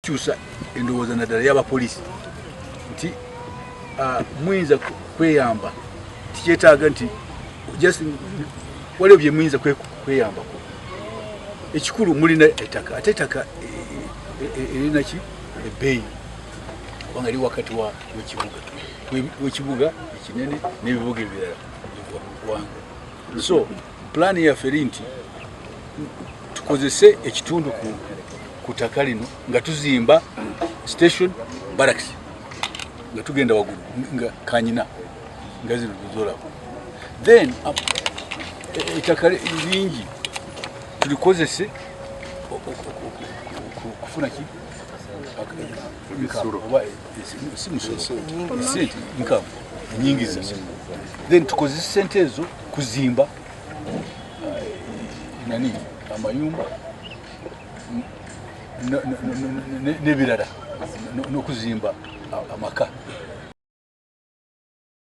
Kyusa endowooza naddala y'abapoliisi nti muyinza kweyamba, tikyetaaga nti just waliwo bye muyinza kweyambako. Ekikulu mulina ettaka, ate ettaka erina ki ebbeeyi, kubanga eri wakati wekibuga ekinene n'ebibuga ebirala mu ggwanga. So pulaani yaffe eri nti tukozese ekitundu ku ttaka lino nga tuzimba station barracks, nga tugenda waggulu nga kanyina nga zino zolaba. Then ettaka lingi tulikozese kufuna ki oba si musolo, sente, income, enyingiza. Then tukozese sente ezo kuzimba nani, amayumba n'ebirala, n'okuzimba amaka.